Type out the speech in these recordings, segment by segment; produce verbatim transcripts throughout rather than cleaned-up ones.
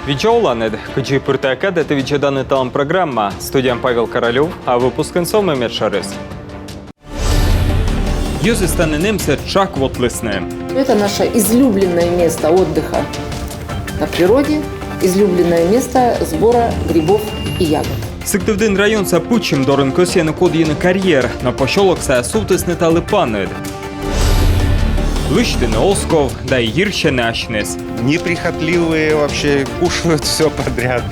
Видза оланныд! Кыдзи пыр тайӧ кадӧ, ті видзӧданныд «Талун» программа. Студияын Павел Королёв, а выпускын со медшӧрыс. Йӧзыс тані нэмсӧ тшак вотлісны. Это наше излюбленное место отдыха на природе, излюбленное место сбора грибов и ягод. Сыктывдін районса пычым дорын кӧсйӧны кодйыны карьер, но посёлоксаяс сувтісны талы паныд. Лысьтыны оз ков, да и йирсьӧны асьныс. Неприхотливые вообще, кушают все подряд.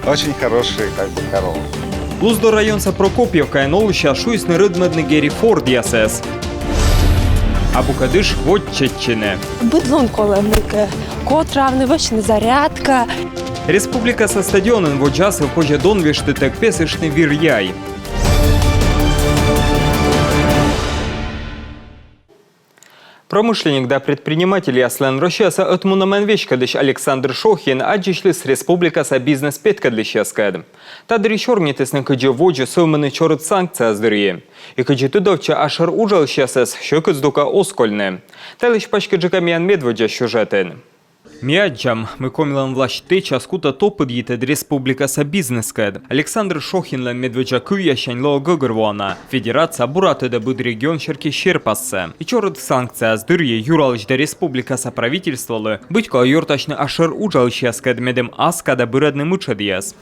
Очень хорошие, как бы, коровы. Луздор районса Прокопьевкаын олысьяс шуисны рӧдмӧдны Герри Фордъясӧс. Абу кӧ дыш, вот чеччыны. Быд лун колӧ мыйкӧ котравны, вӧчны зарядка. Республикаса стадионын водз асыв позьӧ донвештытӧг песыштны вир яй. Промышленник да предпринимательяслӧн Россияса ӧтмунӧмӧн веськӧдлысь Александр Шохин аддзысьліс республикаса бизнес петкӧдлысьяскӧд. Та дырйи сёрнитісны, кыдзи водзӧ сӧвмыны чорыд санкцияяс дырйи. И кыдзи тыдовтчӧ, ашӧр уджалысьясӧс сьӧкыд здукӧ оз кольны. Та йылысь паськыдджыка миян медводдза сюжетын. Ми аддзам, мый Комилӧн власьт тэчас кутӧ топыдйытӧд республикаса бизнескӧд. Александр Шохинлӧн медводдза кывъяссянь лоӧ гӧгӧрвоана: федерация бура тӧдӧ быд регион серти серпассӧ. И чорыд санкцияяс дырйи юралысь да республикаса правительстволы быть колӧ ёртасьны ашӧр уджалысьяскӧд, медым ас кадӧ бырӧдны мытшӧдъяс.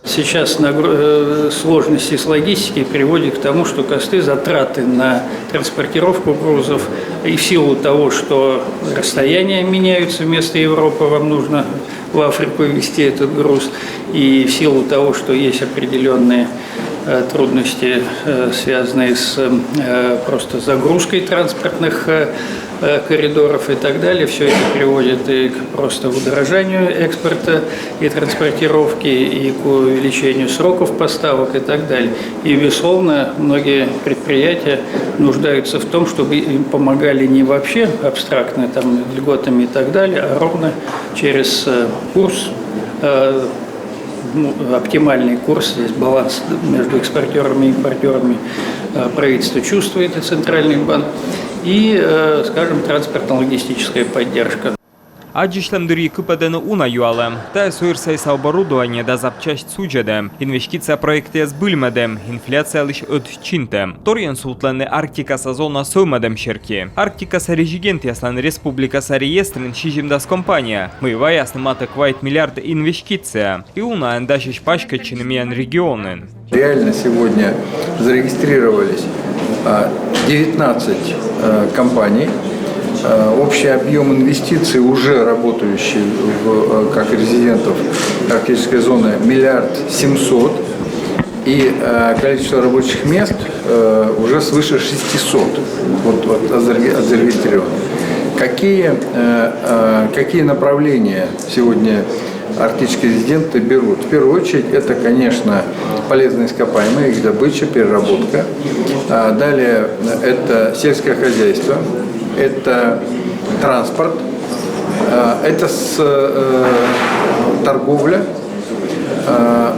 Сейчас нагру- э, сложности с логистикой приводят к тому, что косты, затраты на транспортировку грузов, и в силу того, что расстояния меняются, вместо Европы вам нужно в Африку везти этот груз, и в силу того, что есть определенные э, трудности, э, связанные с э, просто загрузкой транспортных э, э, коридоров и так далее. Все это приводит и к просто удорожанию экспорта и транспортировки, и к увеличению сроков поставок и так далее. И, безусловно, многие предприятия нуждаются в том, чтобы им помогали не вообще абстрактно, там, льготами и так далее, а ровно через э, курс, э, ну, оптимальный курс, здесь баланс между экспортерами и импортерами э, правительство чувствует и Центральный банк, и, э, скажем, транспортно-логистическая поддержка. Аддзысьлӧм дырйи кыпӧдӧны уна юалӧм. Тайӧ сойӧрсайса оборудование да запчасть судзӧдӧм, инвестиция проектъяс збыльмӧдӧм, инфляциялысь ӧтчинтӧм. Торйӧн сувтлӧны Арктикаса зона сӧвмӧдӧм серти. Арктикаса резидентъяслӧн республикаса реестрын сизимдас компания, мый ваясны матӧ квайт миллиард инвестиция. И унаӧн дасьӧсь паськӧдчыны миян регионын. Реально сегодня зарегистрировались а, девятнадцать э, компаний. Э, Общий объем инвестиций, уже работающих в, э, как резидентов арктической зоны, миллиард семьсот. И э, количество рабочих мест э, уже свыше шестисот. Вот, вот от заре- от зарегистрированных. Какие, э, э, какие направления сегодня арктические резиденты берут? В первую очередь, это, конечно, полезные ископаемые, их добыча, переработка. А, Далее, это сельское хозяйство, это транспорт, а, это с- э, торговля, а,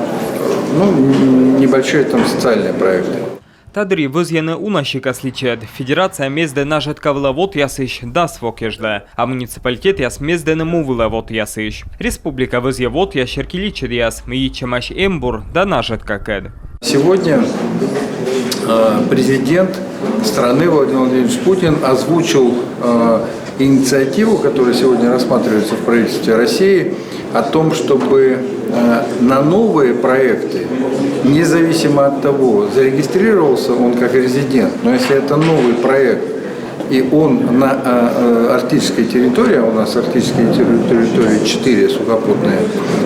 ну, небольшие там социальные проекты. Та дырйи вӧзйӧны уна сикас личӧд. Федерация мездӧ нажӧтка вылӧ вотъясысь дас во кежлӧ, а муниципалитетъяс мездӧны му вылӧ вотъясысь. Республика вӧзйӧ вотъяс серти личӧдъяс, мый йитчӧмаӧсь эмбур да нажӧткакӧд. Сегодня э, президент страны Владимир Владимирович Путин озвучил э, инициативу, которая сегодня рассматривается в правительстве России, о том, чтобы э, на новые проекты, независимо от того, зарегистрировался он как резидент, но если это новый проект, и он на э, э, арктической территории, а у нас арктические терри- территории четыре сухопутные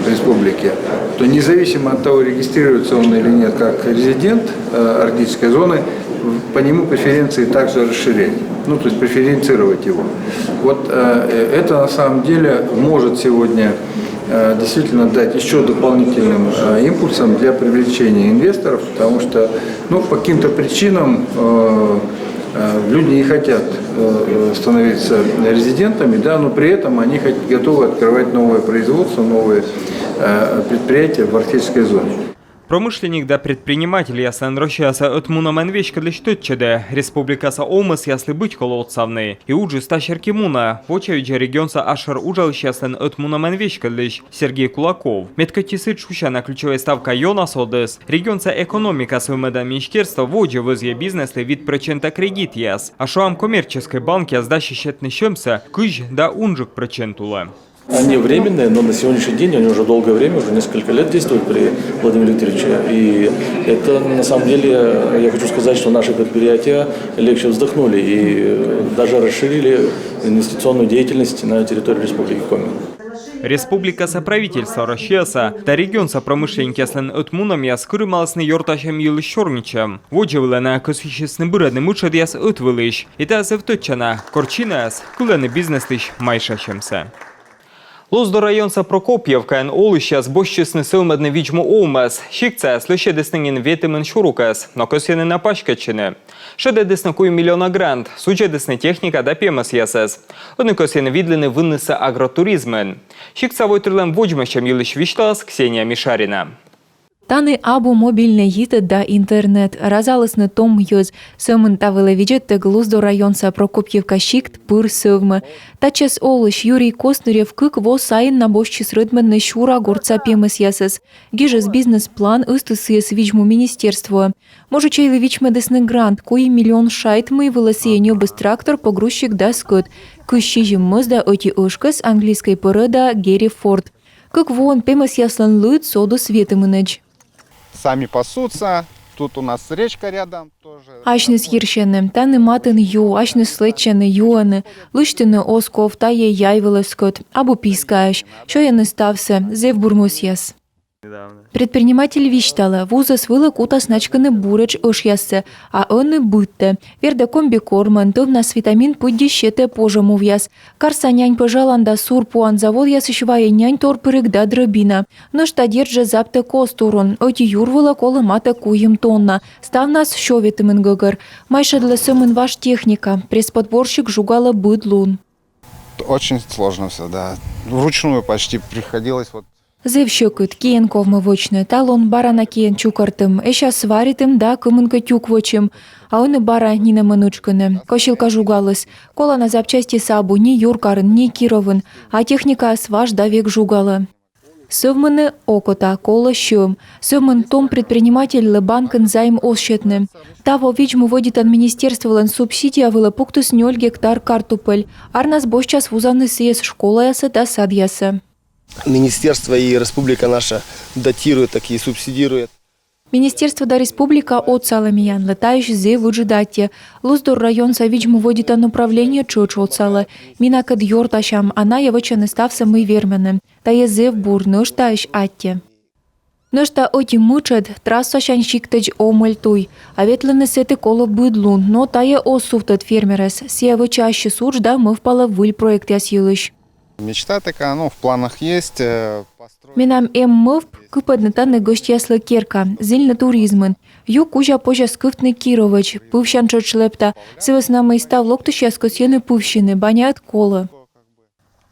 в республике, то независимо от того, регистрируется он или нет как резидент э, арктической зоны, по нему преференции также расширять, ну, то есть преференцировать его. Вот э, это на самом деле может сегодня э, действительно дать еще дополнительным э, импульсом для привлечения инвесторов, потому что, ну, по каким-то причинам э, э, люди не хотят э, становиться резидентами, да, но при этом они хот- готовы открывать новое производство, новые э, предприятия в арктической зоне. Промышленник да предпринимательяслӧн Россияса ӧтмунӧмӧн веськӧдлысь тӧдчӧдӧ: республикаса овмӧсъяслы быть колӧ отсавны. И уджыс та серти мунӧ. Вочавидзӧ регионса асшӧр уджалысьяслӧн ӧтмунӧмӧн веськӧдлысь Сергей Кулаков. Мед кӧть и сідз шусяна ключевӧй ставка ёна содіс, регионса экономика сӧвмӧдан министерство водзӧ вӧзйӧ бизнеслы вит прӧчента кредитъяс. А шуам, коммерческӧй банкъяс дасьӧ сетны сьӧмсӧ кызь да унджык прӧчент улӧ. Они временные, но на сегодняшний день они уже долгое время, уже несколько лет действуют при Владимире Викторовиче. И это, на самом деле, я хочу сказать, что наши предприятия легче вздохнули и даже расширили инвестиционную деятельность на территории Республики Коми. Республикаса правительство Россияса да регионса промышленникъяслӧн ӧтмунӧмъяс кырымалісны ёртасьӧм йылысь сёрнитчӧм. Водзӧ вылӧ найӧ кӧсйысисны бырӧдны мытшӧдъяс ӧтвылысь. И тайӧ зэв тӧдчана, кор чинаяс кылӧны бизнеслысь майшасьӧмсӧ. Луздор районса Прокопьевкаын олысьяс босьтчисны сӧвмӧдны видз-му овмӧс. Сиктсаяс лӧсьӧдісны нин ветымын сюрукӧс, но кӧсйӧны на паськӧдчыны. Шедӧдісны куим миллиона грант, судзӧдісны техника да пемӧсъясӧс. Ӧні кӧсйӧны видлыны вынысӧ агротуризмын. Сиктса войтырлӧн водзмӧстчӧм йылысь висьталас Ксения Мишарина. Тані абу мобильнӧй йитӧд да интернет, разалісны том йӧз. Сӧмын та вылӧ видзӧдтӧг Луздор районса Прокопьевка сикт пыр сӧвмӧ. Татчӧс олысь Юрий Костнырев кык во сайын на босьтчис рӧдмӧдны Сюра гортса пемӧсъясӧс. Гижис бизнес-план, ыстіс сійӧс видз-му министерствоӧ. Можичӧйлы вичмӧдісны грант, куим миллион шайт, мый вылӧ сійӧ ньӧбис трактор, погрузчик да скӧт. Кызь сизим мӧс да ӧти ӧшкӧс, английскӧй пӧрӧ да Герри Форд. Кык воӧн пемӧсъяслӧн лыд содіс ветымынӧдз. Сами пасутся. Тут у нас речка рядом тоже. Асьныс йирсьӧны, тані матын ю, асьныс лэччӧны, юӧны. Лысьтыны оз ков, тайӧ яй вылӧ скӧт, абу пискаӧсь. Сёйӧны ставсӧ, зэв бур мӧсъяс. Предприниматель висьталӧ, вузӧс вылӧ кутас начкыны буретш ӧшъяссӧ, а ӧні быдтӧ. Вердӧ комбикормӧн, тӧвнас витамин пыдди сетӧ пожӧм увъяс. Карса нянь пӧ жалан да сур пуан заводъясысь вайӧ нянь торпыриг да дрӧбина. Нӧшта дерт жӧ заптӧ кос турун, ӧти юр вылӧ колӧ матӧ куим тонна. Ставнас сё ветымын гӧгӧр. Майшӧдлӧ сӧмын важ техника, пресс-подборщик жугалӧ быд лун. Очень сложно всё, да. Вручную почти приходилось вот. Зэв сьӧкыд, киӧн ковмӧ вӧчны. Талун бара на киӧн чукӧртім, эсся сваритім да кымынкӧ тюк вӧчим. А ӧні бара нинӧмӧн ытшкыны. Косилка жугаліс. Колана запчастьыс абу ни юркарын, ни Кировын. А техникаыс важ да век жугалӧ. Сӧвмыны окота, колӧ сьӧм. Сӧмын том предпринимательлы банкын займ оз сетны. Таво видз-му вӧдитан министерстволӧн субсидия вылӧ пуктіс нёль гектар картупель. Арнас босьтчас вузавны сійӧс школаясӧ да садъясӧ. Министерство и республика наша дотирует, так и субсидирует. Министерство да республика отсалӧ миянлы, таысь зэв ыджыд аттьӧ. Луздор районса видз-му вӧдитан управление тшӧтш отсалӧ. Ми накӧд ёртасям, а найӧ вӧчӧны ставсӧ, мый вермӧны. Тайӧ зэв бур, нӧшта таысь аттьӧ. Нӧшта ӧти мытшӧд — трассасянь сиктӧдз Омӧль туй. А ветлыны сэті колӧ быд лун, но тайӧ оз сувтӧд фермерӧс. Сійӧ вӧчӧ ассьыс удж да мӧвпалӧ выль проектъяс йылысь. Мечта такая, ну, в планах есть, э, построить. Менам эм мӧвп кыпӧдны тані гӧсьтъяслы керка, зільны туризмын. Ю кузя позяс кывтны Кировӧдз, пывсян тшӧтш лэпта. Сы вӧсна мый став локтысьяс кӧсйӧны пывсьыны, баняыд колӧ.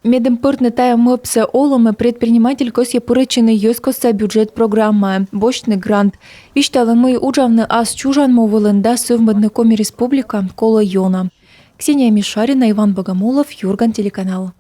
Медым пӧртны тайӧ мӧвпсӧ олӧмӧ, предприниматель кӧсйӧ пырӧдчыны йӧзкостса бюджет программаӧ, босьтны грант. Висьталӧ, мый уджавны ас чужан му вылын да сӧвмӧдны Коми Республика колӧ ёна. Ксения Мишарина, Иван Богомолов, Юрган телеканал.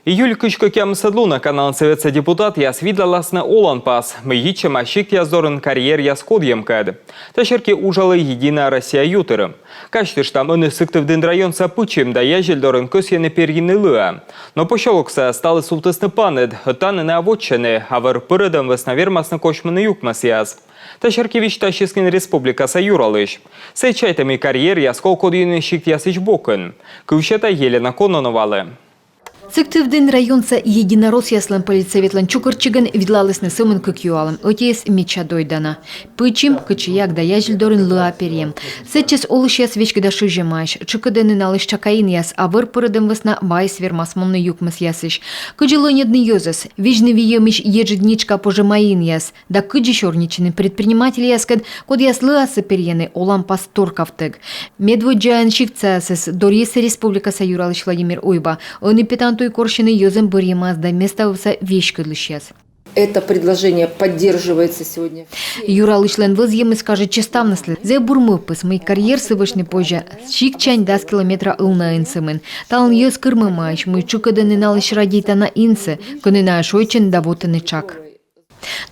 Июль кызь кӧкъямысӧд лунӧ Каналан Сӧветса депутатъяс видлаласны оланпас, мый йитчӧма сиктъяс дорын карьеръяс кодйӧмкӧд. Та серти уджалӧ «Единая Россия» ютыр. Казьтыштам, ӧні Сыктывдін районса Пычим да Язельдорын кӧсйӧны перйыны лыа. Но посёлоксаяс талы сувтісны паныд, ӧд тані найӧ вотчӧны, а вӧр пӧрӧдӧм вӧсна вермасны косьмыны юкмӧсъяс. Та серти висьтасис нин республикаса юралысь. Сійӧ чайтӧ, мый карьеръяс колӧ кодйыны сиктъясысь бокын. Кыв сета Елена Кононовалы. Сыктывдін районса единороссъяслӧн политсоветлӧн чукӧртчигӧн видлалісны сӧмын кык юалӧм. Ӧтиыс медся дойдана. Пычим, кытчӧ як да Язельдорын лыа перйӧм. Сэтчӧс олысьяс веськыда шызьӧмаӧсь. Тшыкӧдӧны налысь чака инъяс, а вӧр пӧрӧдӧм вӧсна вайис вермас мунны юкмӧсъясысь. Кыдзи лӧньӧдны йӧзӧс, видзны вийӧмысь еджыд нитшка пожӧма инъяс. Да кыдзи сёрнитчыны предпринимательяскӧд, кодъяс лыасӧ перйӧны оланпас торкавтӧг. Медводдзаӧн сиктсаясӧс дорйис республикаса юралысь Владимир Уйба. Ӧні петан туй корсьӧны йӧзӧн бӧрйӧмъяс да местаыс вылӧ веськӧдлысьяс. Это предложение поддерживается сегодня. Юралысьлӧн вӧзйӧмыс кажитчӧ ставныслы. Зэв бур мӧвпыс, мый карьерсӧ вӧчны позьӧ сиктсянь дас километра ылнаын сӧмын. Талун йӧз кырымӧмаӧсь, мый тшыкӧдӧны налысь радейтана инсӧ, кӧні найӧ шойччӧны да вотӧны тшак.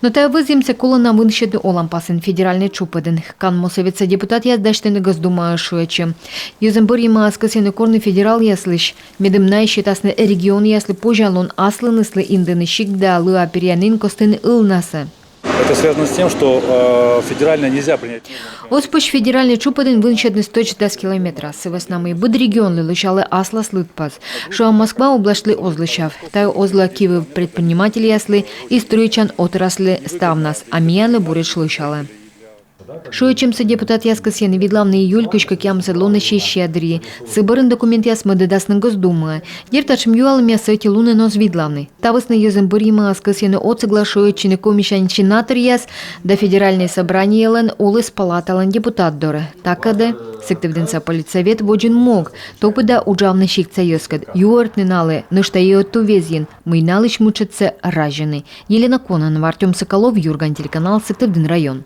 Но тайӧ вӧзйӧмсӧ колӧ на вынсьӧдны оланпасын, федеральнӧй тшупӧдын. Канму сӧветса депутатъяс дасьтӧны Госдумаӧ шыӧдчӧм. Йӧзӧн бӧрйӧмъяс кӧсйӧны корны федералъяслысь, медым найӧ сетасны регионъяслы позянлун аслыныслы индыны сикт да лыа перъян ин костыны ылнасӧ. Это связано с тем, что э, федерально нельзя принять. Оз позь федеральнӧй тшупӧдын вынсьӧдны стӧч дас километра, сы вӧсна мый быд регионлы лӧсялӧ аслас лыдпас. Шуам, Москва обласьтлы оз лӧсяв. Тайӧ оз лоӧ кивыв предпринимательяслы и стрӧитчан отрасльлы ставнас, а миянлы буретш лӧсялӧ. Шыӧдчӧмсӧ депутатъяс кӧсйӧны видлавны июль кызь кӧкъямысӧд лунӧ сессия дырйи. Сы бӧрын документъяс мӧдӧдасны Госдумаӧ. Дерт, татшӧм юалӧмъяссӧ ӧти лунӧн оз видлавны. Та вӧсна йӧзӧн бӧрйӧмъяс кӧсйӧны отсӧгла шыӧдчыны Комиссиянь сенаторъяс да Федеральнӧй Собраниелӧн олӧс палаталӧн депутат дорӧ. Та кадӧ Сыктывдінса политсовет водзын мог топыда уджавны сиктса йӧзкӧд, юӧртны налы нӧшта и ӧтуввезйын, мый налысь мытшӧдсӧ разьӧны. Елена Кононова, Артём Соколов, «Юрган» телеканал, Сыктывдін район.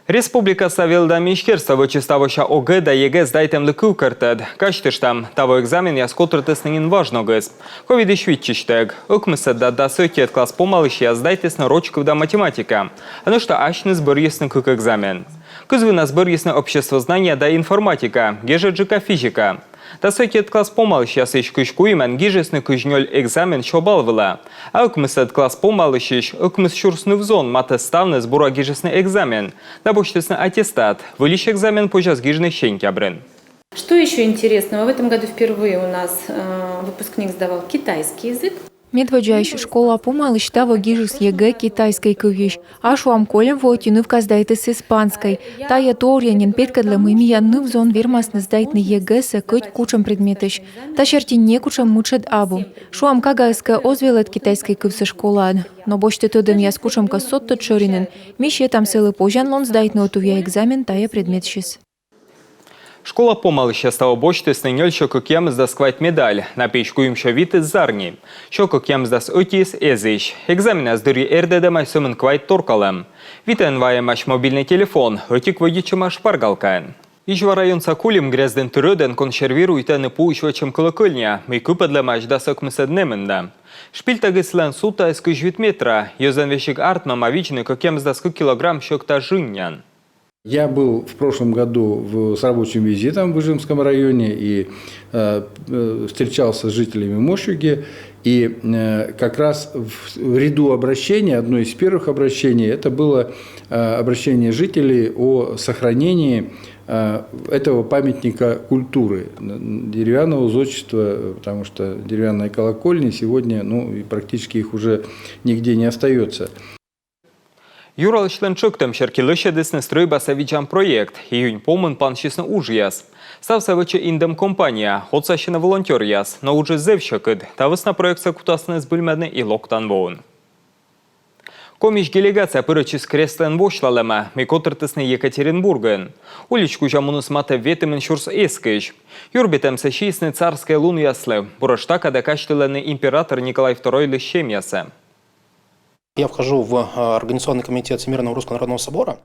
Республикаса велӧдан министерство вӧчис тавося ОГЭ да ЕГЭ сдайтӧмлы кывкӧртӧд. Казьтыштам, таво экзаменъяс котыртісны нин важ ногыс. Ковидысь виччысьтӧг. Ӧкмысӧд да дас ӧтиӧд класс помалысьяс сдайтісны роч кыв да математика. А нӧшта асьныс бӧрйисны кык экзамен. Кызвынас бӧрйисны обществознания да информатика, гежӧджыка физика. Дас ӧтиӧд класс помалысьясысь кызь куимӧн гижисны кызь нёль экзамен сё балл вылӧ. А ӧкмысӧд класс помалысьысь ӧкмыс сюрс ныв-зон матӧ ставныс бура гижисны экзамен да босьтісны аттестат. Выльысь экзамен позяс гижны сентябрын. Что еще интересного? В этом году впервые у нас э, выпускник сдавал китайский язык. Медводдзаысь школа помалысь таво гижис ЕГЭ китайскӧй кывйысь. А шуам, кольӧм во ӧти нывка сдайтіс испанскӧй. Тайӧ теория нин петкӧдлӧ, мый миян ныв-зон вермасны сдайтны ЕГЭ-сӧ кӧть кутшӧм предметысь. Та серти некутшӧм мытшӧд абу. Шуам, кагаыс кӧ оз велӧд китайскӧй кывсӧ школаын, но босьтӧ тӧдӧмъяс кутшӧмкӧ содтӧд шӧринын, ми сетам сылы позянлун сдайтны ӧтувъя экзамен тайӧ предметсьыс. Школа помалысьяс таво босьтісны нёль сё кӧкъямысдас квайт медаль, на пиысь куим сё витыс зарни, сё кӧкъямысдас ӧтиыс эзысь. Экзаменъяс дырйи эрдӧдӧмаӧсь сӧмын квайт торкалӧм. Витӧн вайӧмаӧсь мобильнӧй телефон, ӧтик вӧдитчӧмаӧсь шпаргалкаӧн. Изьва районса Кулим грездын тырӧдӧн консервируйтӧны пуысь вӧчӧм колокольня, мый кыпӧдлӧмаӧсь дас ӧкмысӧд нэмын да. Шпильтӧгыс сылӧн судтаыс кызь вит метра, йӧзӧн весиг артмӧма видзны кӧкъямысдас кык килограмм сьӧкта жыннян. Я был в прошлом году в, с рабочим визитом в Выжимском районе и э, э, встречался с жителями Мошюги. И э, как раз в, в ряду обращений, одно из первых обращений, это было э, обращение жителей о сохранении э, этого памятника культуры, н- деревянного зодчества, потому что деревянные колокольни сегодня, ну, и практически их уже нигде не остается. Юралысьлӧн тшӧктӧм серти лӧсьӧдісны стрӧйбасӧ видзан проект. Июнь помын пансисны уджъяс. Ставсӧ вӧчӧ индӧм компания, отсасьӧны волонтёръяс, но уджыс зэв сьӧкыд. Та вӧсна проектсӧ кутасны збыльмӧдны и локтан воын. Комиысь делегация пырӧдчис крестлӧн восьлалӧмӧ, мый котыртісны Екатеринбургын. Улич кузя муніс матӧ ветымын сюрс эскысь. Юрбитӧмсӧ сиисны царскӧй лунъяслы. Буретш та кадӧ казьтылӧны император Николай Второйлысь семьясӧ. Я вхожу в э, Организационный комитет Всемирного Русского Народного Собора.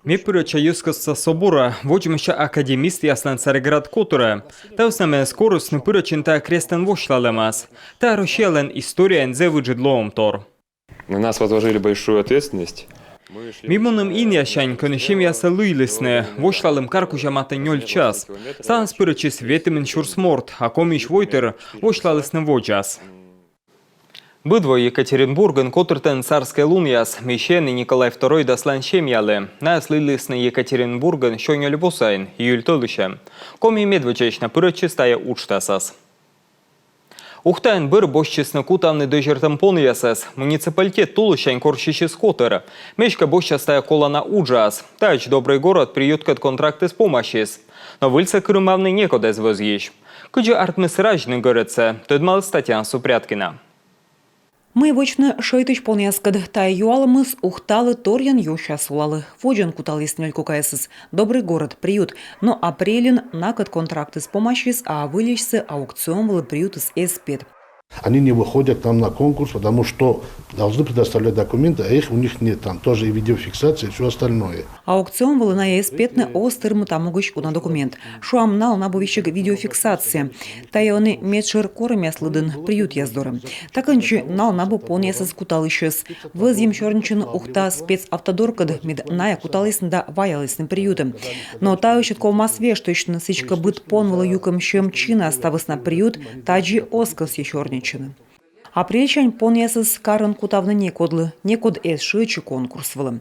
Ме пырӧдча Йӧзкостса соборӧ, водзмӧстча академистъяслӧн Царьград котырӧ. Та вӧсна менӧ корисны пырӧдчыны та крестлӧн восьлалӧмас. Та Россиялӧн историяын зэв ыджыд лоӧмтор. На нас возложили большую ответственность. Ми мунім инъяссянь, кӧні семьясӧ лыйлісны. Восьлалӧм кар кузя матӧ нёль час. Ставнас пырӧдчис ветымын сюрс морт, а Комиысь войтыр восьлалісны водзас. Быд во Екатеринбургын котыртӧны царскӧй лунъяс, мый сиӧны Николай Второйдас аслас семьялы. Найӧс лыйлісны Екатеринбургын сё нёль во сайын, июль тӧлысьӧ. Коми медводдзаысь на пырӧдчис тайӧ уджтасас. Ухтаын бӧр босьтчисны кутавны дӧзьӧртӧм понъясӧс. Муниципалитет тулыссянь корсисис котыр, мый эськӧ босьтчас тайӧ колана уджас. Таӧдз «Добрый город» приюткӧд контрактыс помасис. Но выльсӧ кырымавны некод эз вӧзйысь. Кыдзи артмис разьны гӧрӧдсӧ, тӧдмаліс Татьяна Супряткина. Мый вӧчны шӧйтысь понъяскӧд? Тайӧ юалӧмыс Ухталы торйӧн ёся сулалӧ. Водзын куталіс нёль кокаясӧс «Добрый город» приют, но апрельын накӧд контрактыс помасис, а выльӧсьсӧ аукцион вылӧ приютыс эз пет. Они не выходят к нам на конкурс, потому что должны предоставлять документы, а их у них нет. Там тоже и видеофиксация, и все остальное. Аукцион вылын найӧ эз петны, оз тырмы та могысь уна документ. Шуам, налӧн абу весиг видеофиксация. Тайӧ ӧні медшӧр корӧмъяс лыдын приютъяс дорӧ. Та кындзи налӧн абу понъясӧс куталысьӧс. Вӧзйим сёрнитчыны Ухта спецавтодоркӧд, мед найӧ куталісны да ваялісны приютӧ. Но таысь ӧд ковмас вештысьны, сідзкӧ, быд пон вылӧ юкӧм сьӧм чинас, та вӧсна приют тадзи оз кӧсйы сёрнитчыны. Апрельсянь понъясӧс карын кутавны некодлы, некод эз шыӧдчы конкурс вылӧ.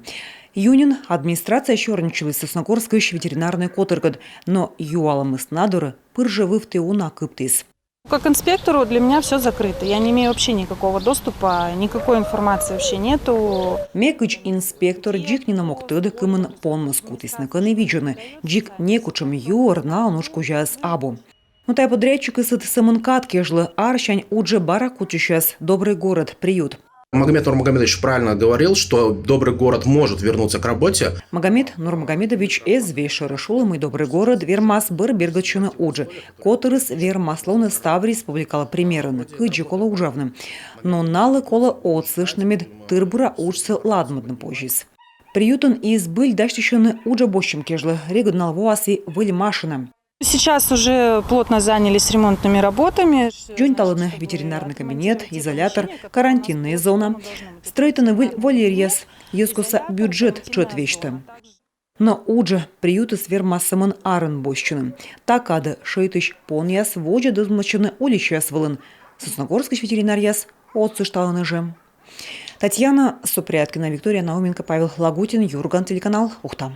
Июньын администрация сёрнитчыліс Сосногорскысь ветеринарнӧй котыркӧд, но юалӧмыс на дорӧ пыр жӧ вывті уна кыптіс. Как инспектору для меня все закрыто. Я не имею вообще никакого доступа, никакой информации вообще нету. Ме кыдз инспектор дзик нинӧм ог тӧд, кымын понмӧс кутісны, кӧні видзӧны. Дзик некутшӧм юӧр налӧн удж кузяыс абу. Но тайӧ подрядчикыс ӧд сӧмын кад кежлӧ. Арсянь уджӧ бара кутчысяс «Добрый город» приют. Магомед Нурмагомедович правильно говорил, что «Добрый город» может вернуться к работе. Магомед Нурмагомедович эз весьшӧрӧ шулы, мый «Добрый город» вермас бӧр бергӧдчыны уджӧ. Котырыс вермас лоны став республикалы примерӧн, кыдзи колӧ уджавны. Но налы колӧ отсыштны, мед тыр-бура уджсӧ ладмӧдны позис. Приютын и збыль дасьтысьӧны уджӧ босьтчӧм кежлӧ, регыд налы воас и выль машина. Сейчас уже плотно занялись ремонтными работами. Дзоньталӧны ветеринарнӧй кабинет, изолятор, карантиннӧй зона. Стрӧитӧны выль вольеръяс, йӧзкостса бюджет тшӧт весьтӧ. Но уджӧ приютыс вермас сӧмын арын босьтчыны. Та кадӧ шӧйтысь понъяс водзӧ дозмӧдчӧны уличаяс вылын. Сосногорскысь ветеринаръяс отсышталӧны жӧ. Татьяна Супряткина, Виктория Науменко, Павел Лагутин, «Юрган» телеканал, Ухта.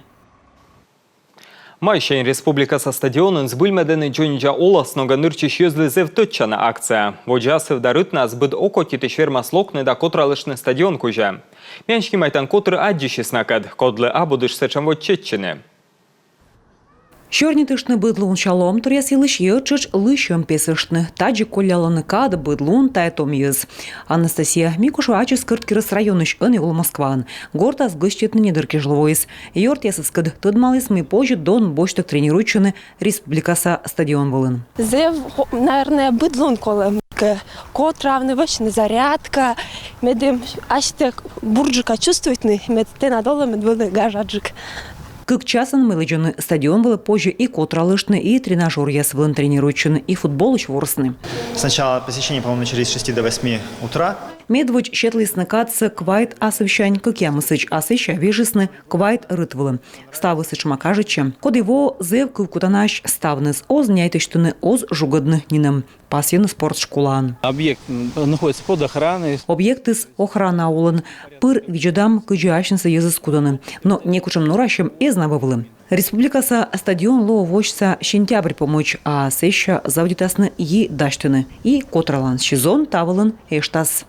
Майсянь республикаса стадионын збыльмӧдӧны «Дзоньвидза оласногӧн» нырчысь йӧзлы зэв тӧдчана акция. Водзӧ асыв да рытнас быд окотитысь вермас локны да котралыштны стадион кузя. Миян снимайтан котыр аддзысис накӧд, кодлы абу дыш сэтшӧм водз чеччыны. Сёрнитыштны быд лунся лоӧмторъяс йылысь, ӧтчыд лыйсьӧм песыштны. Тадзи коллялӧны кад, быд лун тайӧ том йӧз. Анастасия Микушева ачыс Кӧрткерӧс районысь, ӧні олӧ Москваын. Гортас гӧститны недыр кежлӧ воис. Ёртъясыскӧд тӧдмаліс, мый позьӧ дон босьттӧг тренируйтчыны республикаса стадион вылын. Зэв, хо-, наверное, быд лун колӧ, мыйкӧ котравны, вӧчны зарядка, медым асьтӧ бурджыка чувствуйтны, мед тэнад олӧмыд вӧлі гажаджык. Кык часын, мый лэдзӧны стадион вылӧ, позьӧ и котралыштны, и тренажёръяс вылын тренируйтчыны, и футболысь ворсны. Сначала посещения, по-моему, начались с шести до восьми утра. Медводз сетлісны кадсӧ квайт асывсянь кӧкъямысӧдз, а сэсся вежисны квайт рыт вылӧ. Ставыс сэтшӧма кажитчӧ. Коді воӧ, зэв кывкутанасьӧсь ставныс, оз няйтӧсьтыны, оз жугӧдны нинӧм, пасйӧны спорт школаын. Объект, м, находится под охраной. Объектыс охрана улын. Пыр видзӧдам, кыдзи асьныс йӧзыс кутӧны. Но некутшӧм норасьӧм эз на вӧвлы. Республикаса стадион лоӧ восьса сентябрь помӧдз, а сэсся заводитасны йи дасьтыны. И котралан сезон та вылын эштас.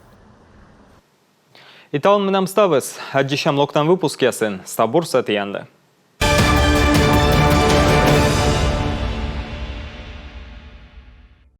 И талун менам ставыс. Аддзысям локтан выпускъясын. Став бурсӧ тіянлы.